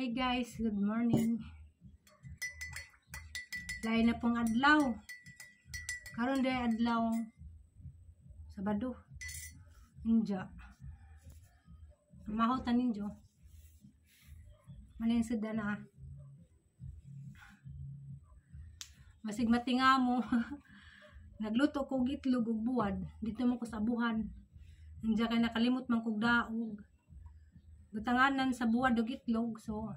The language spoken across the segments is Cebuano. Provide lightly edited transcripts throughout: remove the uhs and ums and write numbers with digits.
Hi guys, good morning. Lain na pong adlaw. Karon day adlaw Sabado. Inja. Maho ta ninyo. Manin sida na. Masig matinga mo. Nagluto ko og itlog ug buwad. Dito mo ko sa abuhan. Inja kay nakalimot man kog daog. Butanganan sa buwad og itlog, so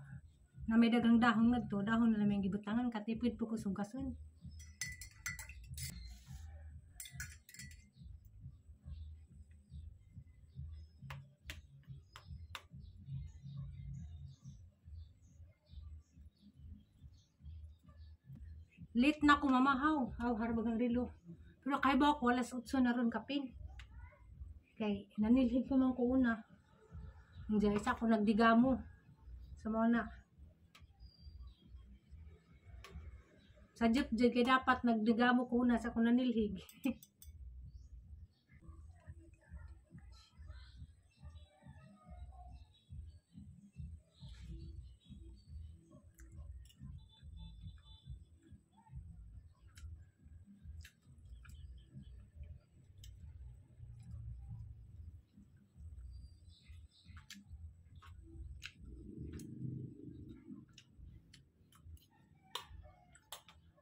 na may daghang dahon ngadto, dahon na lang gibutangan katipid po ko sugason. Late na ko mamahaw, haw harbag ang relo. Pero kay ba ako alas 8 na ron kapin. Kay nanilhig pa man ko una. Hindi isa ko nagdigamo. Sa mga na. Sa jeep jud kay dapat nagdigamo ko una sa ko nanilhig.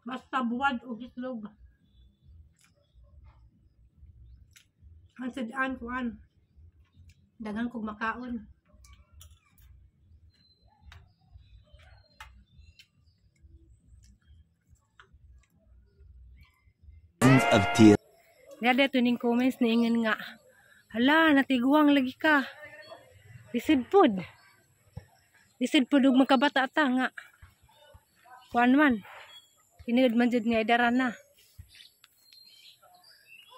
Basta buwad o itlog. Ang sidaan kuan. Daghan kog makaon. Of tears. Niya dito ning comments niingon nga. Hala, natiguang lagi ka. Lisod pod. Lisod pod og magkabata ta nga. Kuan man. Tinuod man jud nga idara na.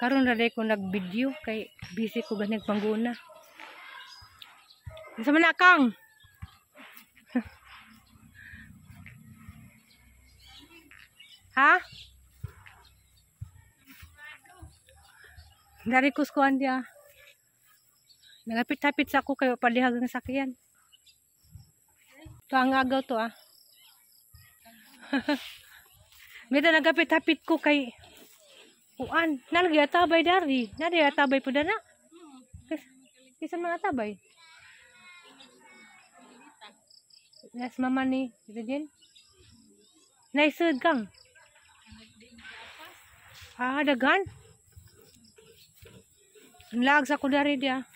Karon ra day ko nag-video kay busy ko ganig pangguna. Unsa man na kang? Ha? Dari ko skuan dia. Nagapit-hapit sa ako kayo palihag ang sakyan. To ang agaw to ah. Mita nagapit-hapit ko kay kuan. Nalagi atabay dari. Nari atabay po dana. Kisa mga atabay. Nas mama ni Regine. Naisud kang. Ah, dagan. Lag sa ko dari dia.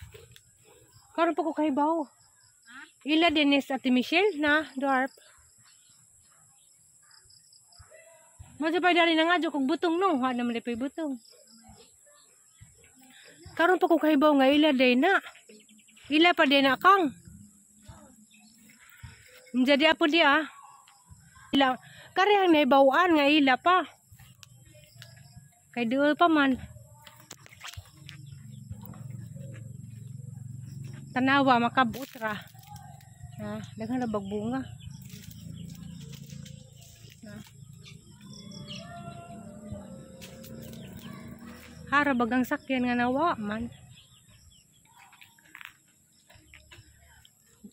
Karon pa ko kahibaw. Ila Dennis at Michelle na dwarf. Madyo pa dari na nga kog butong no, ha naman pay butong. Karon pa ko kahibaw nga ila day na. Ila pa day na kang. Jadi apo di ah. Ila karehang naibawaan nga ila pa. Kay duol pa man. Tanawa makabot ra. Ha, daghan na bagbunga. Hara bagang sakyan nga nawa man.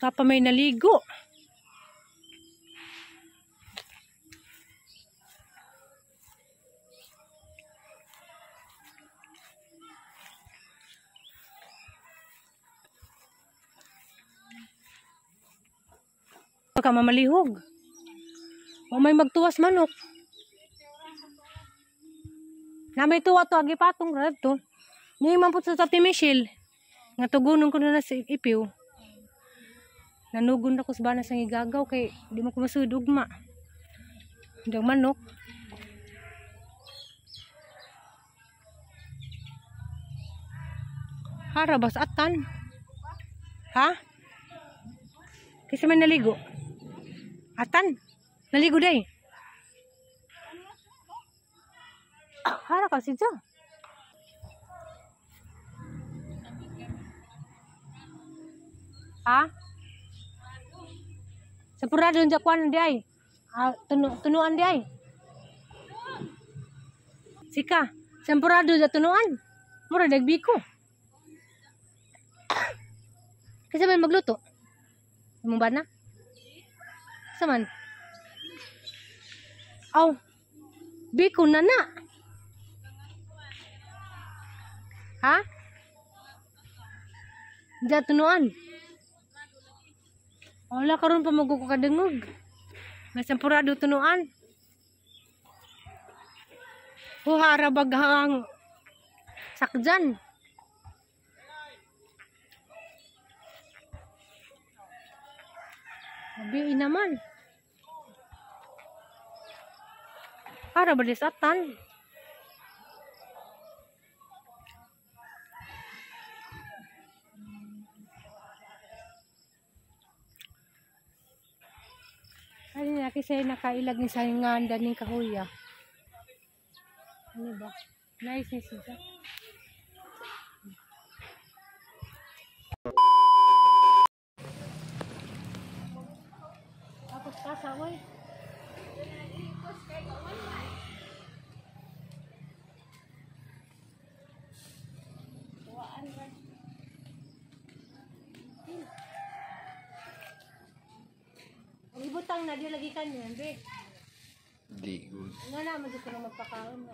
Papa may naligo. Baka mamalihog. O may magtuwas manok. Na may tuwa to agi patong rad to. Ni man pud sa Tati Michelle. Nga tugunon ko na sa ipiw. Nanugon ako sa bana sa igagaw kay di mo ko masud ugma. Dang manok. Hara bas atan. Ha? Kasi may naligo. Atan. Naligo day. Hara kasi dyan. Ha? Sa purado dyan kuan di ay. Ah, tunuan di ay. Sika, sa purado dyan tunuan. Mura dagbiko. Kasi may magluto. Mo ba na? Saman? Aw. Biko na na. Ha? Diya tunuan. Wala karon pa mo ko kadungog. May sampurado tunuan. Huhara baghang sakjan. Abi naman. Para ba atan? Ay, na kasi nakailag ni sa nganda ning kahuya. Ano ba? Nice ni siya. Tapos pasaway. Ang ibutang na di lagi kanyan, be. Di good. Ano na, mo dito na magpakaon na.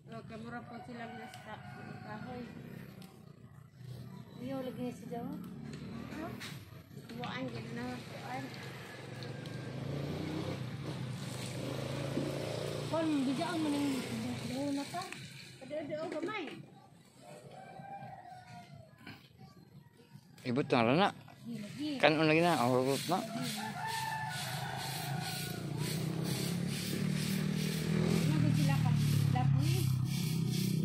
Okay, mura po sila nasta kahoy. Ayaw lagi niya si Jawa. Tuwaan gid na tuwaan. Kon bidaan mo ning daw na ka. Padeo gamay. Ibutang ra na. Di lagi. Kanon lagi na, ahurot na. Ano sila ka labi?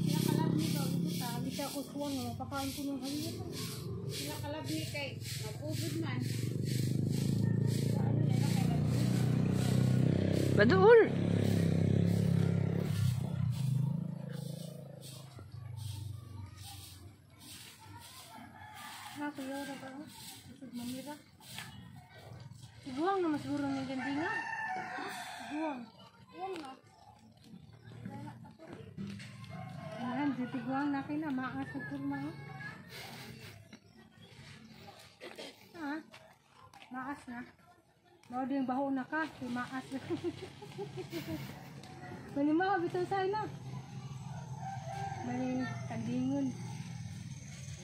Sila kalabni daw ito. Bisa ko suwang nga mapakaon ko ng halina. Sila kalabni kay mag-ubod man. Ano nila kay labni? Baduol. Ha, kuya ora ba? Usod mamira. Iguang naman siguro ng gandinga. Iguang. Yan no. Ayan, di tiguang na kina maas sa kurma. Ha? Maas na. Mao din baho na ka, di maas na. Mani mo bitaw sa ina. Mani kandingon.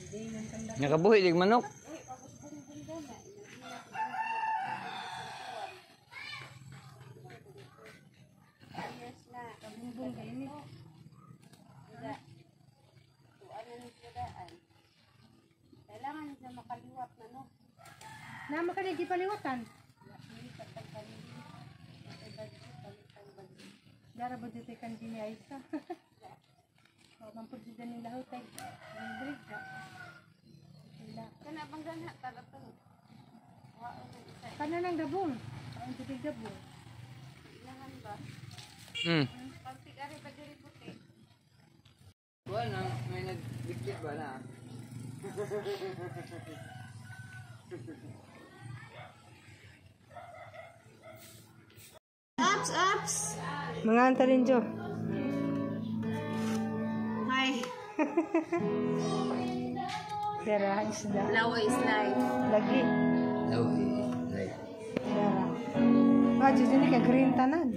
Kandingon kanda. Nakabuhi dig manok. Kabumbong kayo ni. Kailangan na makaliwat na no. Nama ka di paliwatan. Dara ba dito kan dini Aisa? O man pud dito ning lahutay. Ning ba? Wala. Kana bang gana talagang. Kana nang dabong. Ang titig dabong. Inahan ba? Pagtig ari pa diri puti. Wala may nagdikit ba na? Ups, ups. Mga anta rin Jo. Hi. Dara isda. Lawa is life. Lagi. No, like. Dara. Ah, Diyos ini ka green tanan.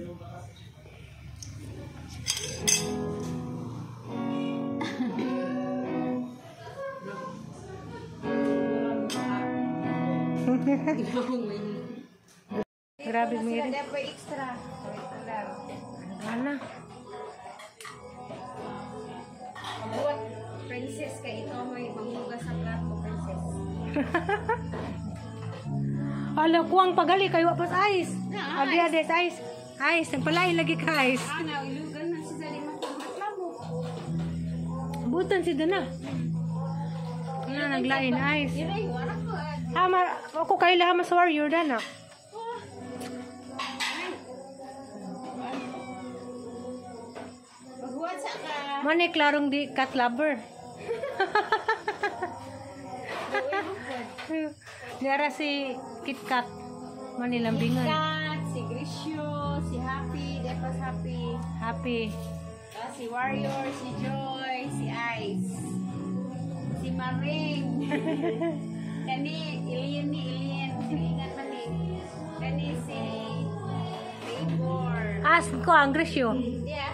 Grabe Mary. Dapat extra. Ano? Mabuhat, princess kay ikaw may manghugas sa plato, princess. Ala kuang pagali kayo pas ice. Abi ades ice. Ice, ang palay lagi ka ice. Ah, na ilugan na si Zali maklamo. Butan si Dana. Ano naglain ice. Dire, wala ko. Ha, ma ako kay laha mas warrior dana. Maghuwat sa ka. Mani klarong di cat lover. Niara si Kit Kat. Mani lambingan. Kat, si Grisio, si Happy, Depas Happy. Happy. Si Warrior, si Joy, si Ice. Si Maring. Kani, Ilian ni Ilian. Silingan man ni. Kani si As ko ang Grisyo. Yeah.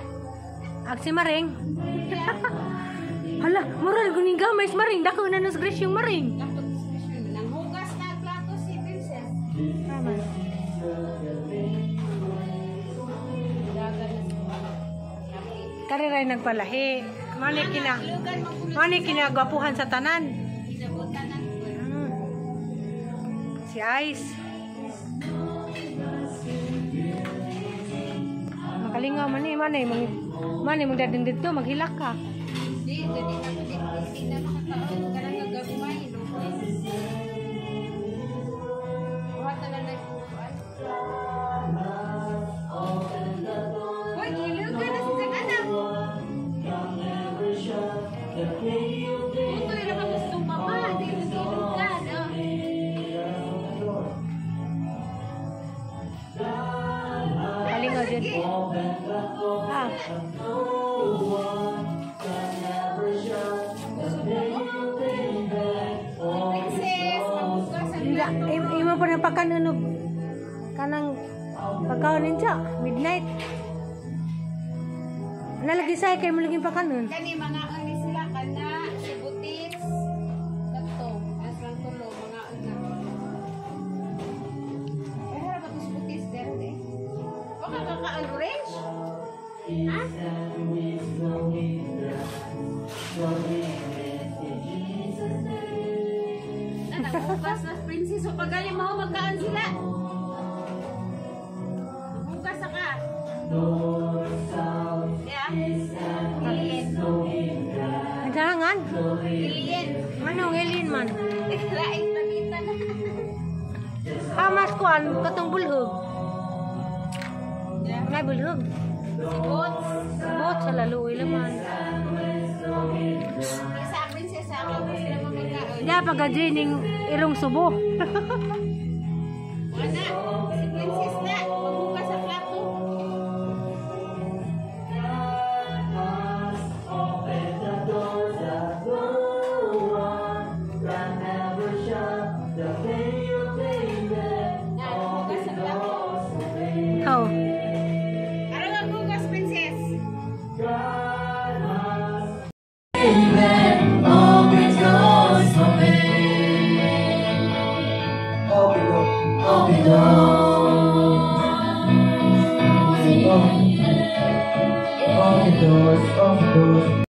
Ag si Maring. Hala, murag guning gamay si Maring. Dako na nas Grisyo Maring. Nanghugas na ang plato si Princess. Tama. Dagan na sa Kariray nagpalahi. Mani kinagwapuhan sa tanan. Kinabutan ng Si Ice. Makalingaw man ni manay mong manay mong dadin dito maghilak ka. Di, dili na ko di di na makakaon kanang nagagmay no. Buhat na lang nagkuan. Hoy, gilugan na si Sang anak. Tutoy ra ka sa mama, di na gilugan. Oh. Kalingaw jud. Ah, Si Princess, maghugas ang Hindi, plato. imo pa nang pagkanunog kanang pagkaon ninja midnight. Nalagi sa kay mo lagi pakanon. Kani mga ani sila kana si Butis kadto as lang tulo mga una. Eh hara ba to si Butis dere? Baka ka ka orange? Ha? Nanagugas na princess so pagali mo magkaan sila. Hugas ka. Yeah. Alien. Naghahangan. Alien. Ano ang alien man? Laing planeta na. Hamas kuan katong bulhog. Yeah. Ngay bulhog. Si Boots. Bot sa laluoy laman. Sa princess sa ako sila mamagkaon. Di pa ka ning irong subo. Wala. Si princess na. Maghugas sa plato. Na, naghugas sa plato. How? Aron naghugas, princess. Open doors. Open doors. Open doors.